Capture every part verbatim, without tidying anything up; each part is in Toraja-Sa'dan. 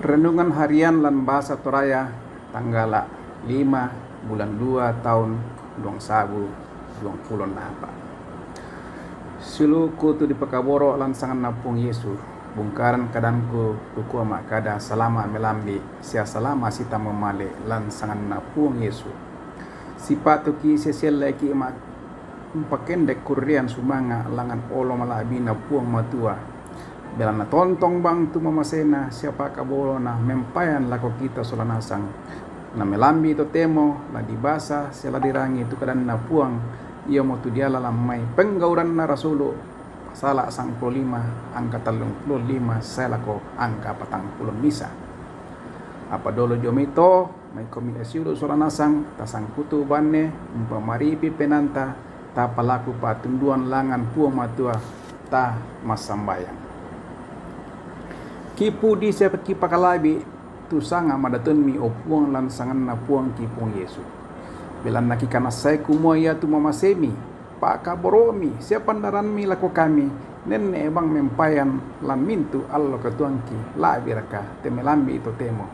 Renungan harian lan bahasa Toraya, tanggala lima bulan dua taun duang sabu duang pulo napa. Siuluku tu dipakaboro lan sanganna Puang Yesu, bungkaran kadanku tu kua makkada salama melambi sia salama sitammu male lan sanganna Puang Yesu. Sipatuki sia siallaiki ma mpakendek kurrian sumanga langan olo mala'bina Puang Matua. Belanna tontong bang tu mamasena sia pakabolona mempayan lako kita sola nasang. Na melambi totemo la dibasa sia la dirangi tu kadanna Puang, iamotu diala lammai Penggauranna Rasulu, pasala sangpulo lima angka tallung pulo lima sae lako angka patang pulo misa. Apa dolo jomai to, maikomi asiulu sola nasang, tasangkutu banne, mpamaripi penanta, tapalaku patunduan langan Puang Matua, ta massambayang. Kipudi sia kipakalabi tu sanga madatunmi, o Puang, lan sanganna Puangki Puang Yesu. Belanna kikanassai kumua iatu mamasemi, pakaboromi sia pandaranmi lako kami, nenne bang mempayan lan mintu allo katuangki, la'biraka te melambi totemo.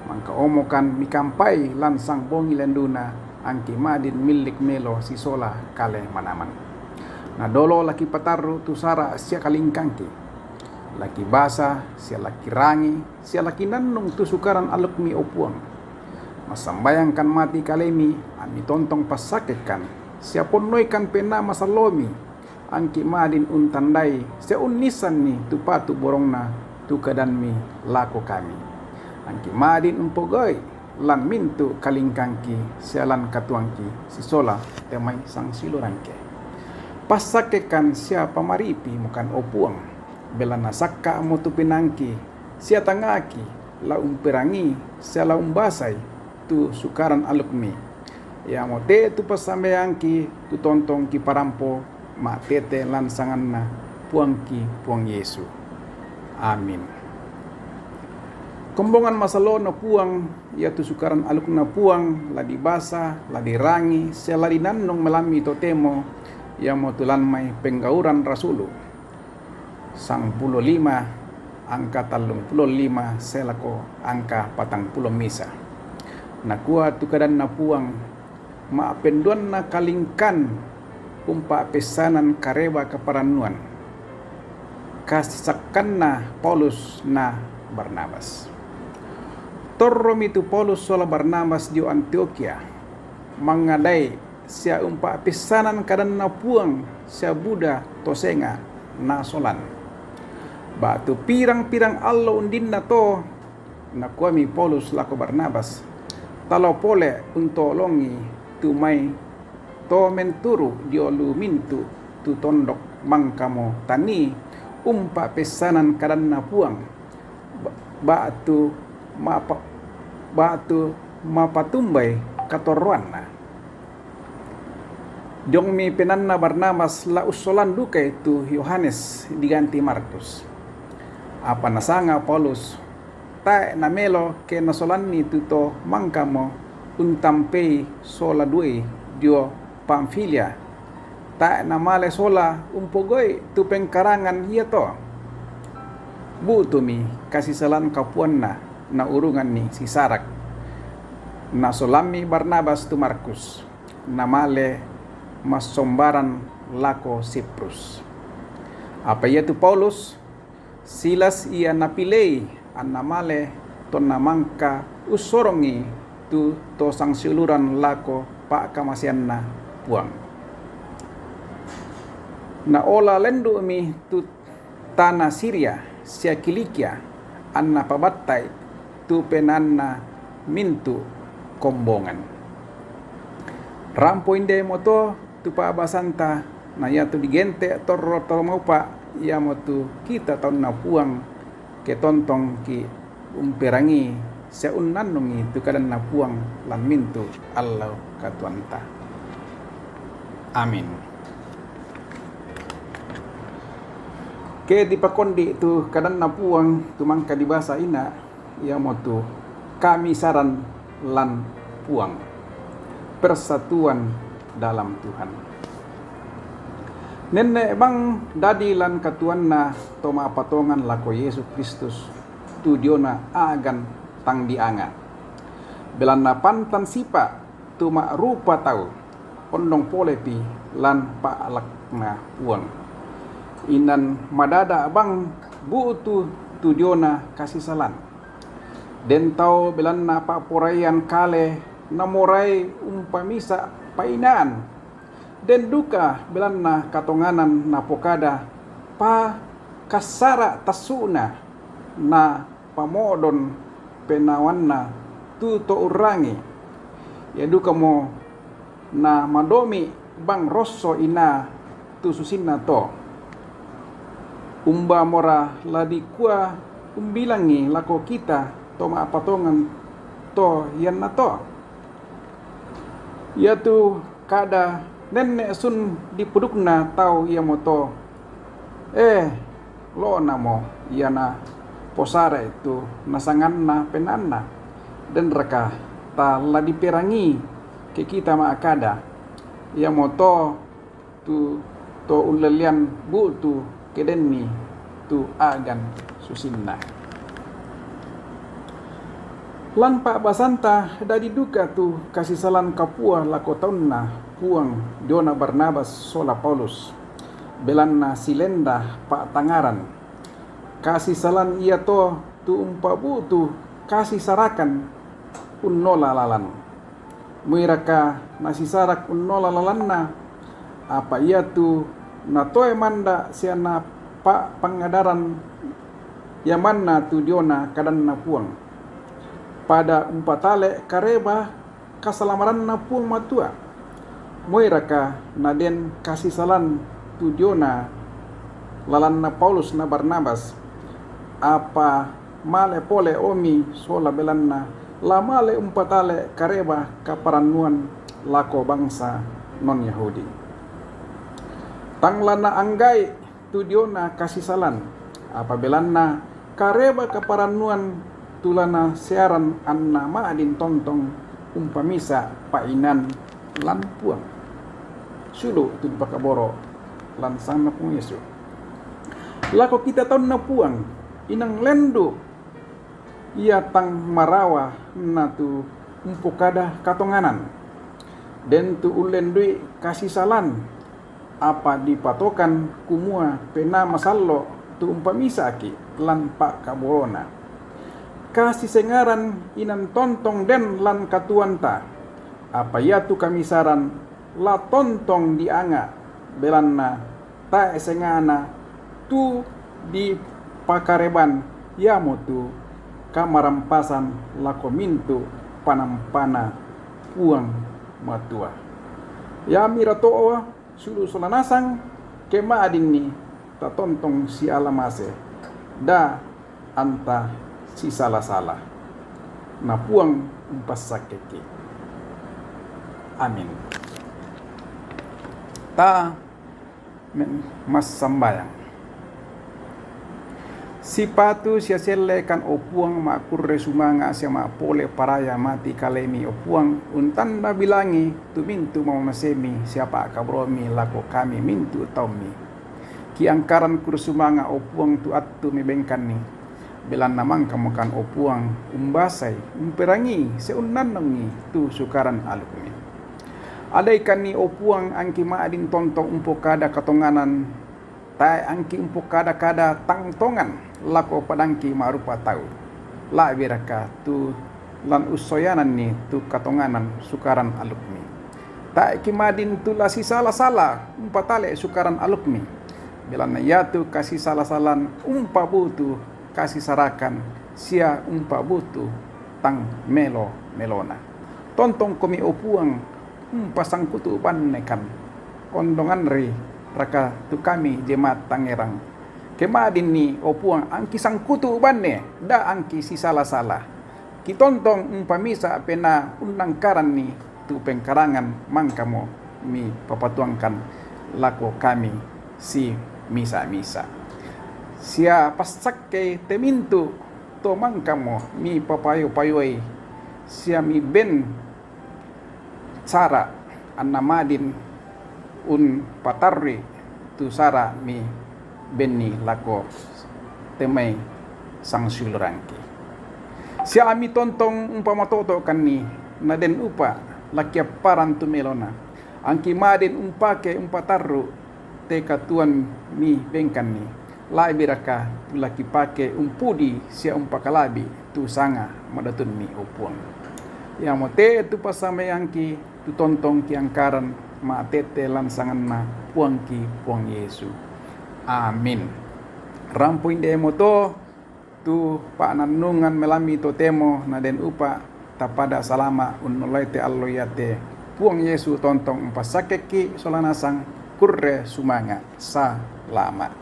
Mangka omokan mikampai lan sang bongi lenduna, angki madin millik melo sisola kale manaman. Na dolo laki patarru tu sara sia kalingkangki. Laki basa sia laki rangi sia laki nannung tu sukaran alukmi, o Puang. Massambayangkan mati kalemi, ami tontong passakkekan sia ponnoikan Penaa Masallomi, angki madin untandai sia unnissanni tu patu borongna tu kadanmi lako kami. Angki madin umpogoi lan mintu kalingkangki sia lan katuangki sisola te mai sangsiulurangke. Passakkekan sia pamaripi mukan, o Puang, belanna sakka'mo tu penaangki sia tangngaki la umperangi sia la umbasai tu sukaran alukmi. Iamote tu passambayangki tu tontong kiparampo, ma'tete lan sanganna Puangki Puang Yesu. Amin. Kombongan masallona Puang, iatu sukaran alukna Puang, la dibasa, la dirangi, sia la dinannung melambi totemo, iamotu lan mai Penggauran Rasulu, sangpulo lima angka tallung pulo lima sae lako angka patang pulo misa. Nakua tu kadanna Puang, ma'penduanna kalingkan umpa'pessanan kareba kaparannuan. Kasisakkanna Paulus na Barnabas. Torromi tu Paulus sola Barnabas dio Antiokhia, mangngadai sia umpa'pessanan kadanna Puang sia buda to senga nasolan. Ba'tu pirang-pirang allo undinna to, nakuami Paulus lako Barnabas, "Talao pole untolongi tu mai to menturu dio lu mintu tu tondok mangkamo tanii umpa'pessanan kadanna Puang, ba-, ba'tu mapa-, ba'tu mapatumbai katorroanna." Diongmi penaanna Barnabas la ussolan dukai tu Yohanes diganti Markus. Apa nasanga Paulus, tae' namelo ke nasolanni tu to mangkamo untampei sola duai dio Pamfilia, tae' namale sola umpogoi tu pengkarangan iato. Bu'tumi kasisalan kapuanna, naurunganni sisarak. Nasolammi Barnabas tu Markus, namale massombaran lako Siprus. Apa iatu Paulus, Silas ia napilei anna male tonna mangka ussorongi tu to sangsiuluran lako pa'kamaseanna Puang. Naola lendu'mi tu tana Siria sia Kilikia, anna pabattai tu penaanna mintu kombongan. Rampo indemoto tu pa'basanta, na iatu digente' torro to maupa', iamotu kita taunna Puang, ke tontongki' umperangii sia unnannungi tu kadanna Puang lan mintu allo katuoanta. Amin. Ke dipakondi' tu kadanna Puang tu mangka dibasa ina', iamotu kamisaran lan Puang, persatuan dalam Tuhan. Nenne' bang dadi lan katuoanna to ma'patongan lako Yesu Kristus, tu diona agan tang dianga. Belanna pantan sipa tu ma'rupa tau, ondong pole pi lan pa'lakna Puang. Inan madada bang bu'tu tu diona kasisalan. Den tau belanna pa'poraian kale namorai umpamisa pa'inaan. Den duka belanna katonganan napokada pa kassara tassu'na na pamodon penawanna tu to urrangi. Ia dukamo na madomi bang rosso ina tu susinna to. Umba mora la dikua umbilangi lako kita to ma'patongan to ianna to. Iatu kada nenne' sun dipudukna tau iamoto, eh, lo'namo ia naposare tu nasanganna penaanna. Denraka ta la diperangi ke kita ma'kada, iamoto tu to ullellean bu'tu ke denni tu agan susinna. Lan pa'basanta dadi duka tu kasisalan kapua lako taunna Puang diona Barnabas sola Paulus, belanna silenda pa'tangaran. Kasisalan iato tu umpabu'tu kasisarakan unnola lalan. Muiraka nasisarak unnola lalanna, apa iatu natoe manda sia napa'pangadaran iamanna tu diona kadanna Puang. Pada umpatale kareba kasalamaranna Puang Matua. Muiraka naden kasisalan tu diona lalanna Paulus na Barnabas, apa male pole omi sola belanna la male umpatale kareba kaparannuan lako bangsa non Yahudi. Tang la naanggai tu diona kasisalan, apa belanna kareba kaparannuan tu la nasearan anna ma'din tontong umpamisa pa'inan lan Puang. Sulu tu dipakaboro lan sanganna Puang Yesu. Lako kita taunna Puang, inang lendu ia tang marawa na tu umpokada katonganan. Den tu ullendui kasisalan, apa dipatokan kumua penaa masallo tu umpamisaki lan pa'kaborona. Kasisengaran inan tontong den lan katuoanta, apa iatu kamisaran la tontong dianga, belanna tae sengana tu dipakareban iamotu kamarampasan lako mintu panampana Puang Matua. Iami rato'o sulu sola nasang ke ma'dinni tatontong siala mase, da anta sisala-sala. Na Puang umpassakkeki. Amin. Ta men-, massambayang. Sipatu sia sellekan, o Puang, ma'kurre sumanga' sia ma'pole paraya mati kalemi, o Puang, untanda bilangi tu mintu' mamamasemi sia pa'kaboromi lako kami mintu' taummi. Kiangkaran kurre sumanga', o Puang, tu attu mibengkanni. Belanna mangkamokan, o Puang, umbasai, umperangii, sia unnannungi tu sukaran alukmi. Adaikanni, o Puang, angki ma'din tontong umpokada katonganan, tae angki umpokada-kada tang tongan lako padangki ma'rupa tau. La'biraka tu lan ussoyananni tu katonganan sukaran alukmi. Tae ki ma'din tu la sisala-sala umpatale sukaran alukmi. Belanna iatu kasisala-salan umpabutu kasisarakan sia umpabutu tang melo-melona. Tontongkomi, o Puang, umpasangkutu bannekan. Ondonganri raka tu kami jemaat Tangerang. Ke ma'dinni, o Puang, angki sangkutu banne, da angki sisala-sala. Kitontong umpamisa penaa unnangkaranni tu pengkarangan mangkamo mipapatuangkan lako kami simisa-misa. Sia passakkei te mintu' to mangkamo mipapayo-payoi sia miben sara' anna ma'din umpatarui tu sara' mibenni lako te mai sangsiulurangki. Sia ami tontong umpamatoto kanni, na den upa la kiapparan tu melona. Angki madin umpake umpatarru te katuan mi bengkanni. Labi raka tu la kipake umpudi sia umpakalabi tu sanga madatunmi o Puang. Iamote tu pasambayangki tu tontong kiangkaran ma tete lansanganna Puangki Puang Yesu. Amin. Rampu inde moto tu panannungan melami totemo na den upa tapada salama unnollai te allo iate Puang Yesu tontong umpasakekki sola nasang kurre sumanga salama.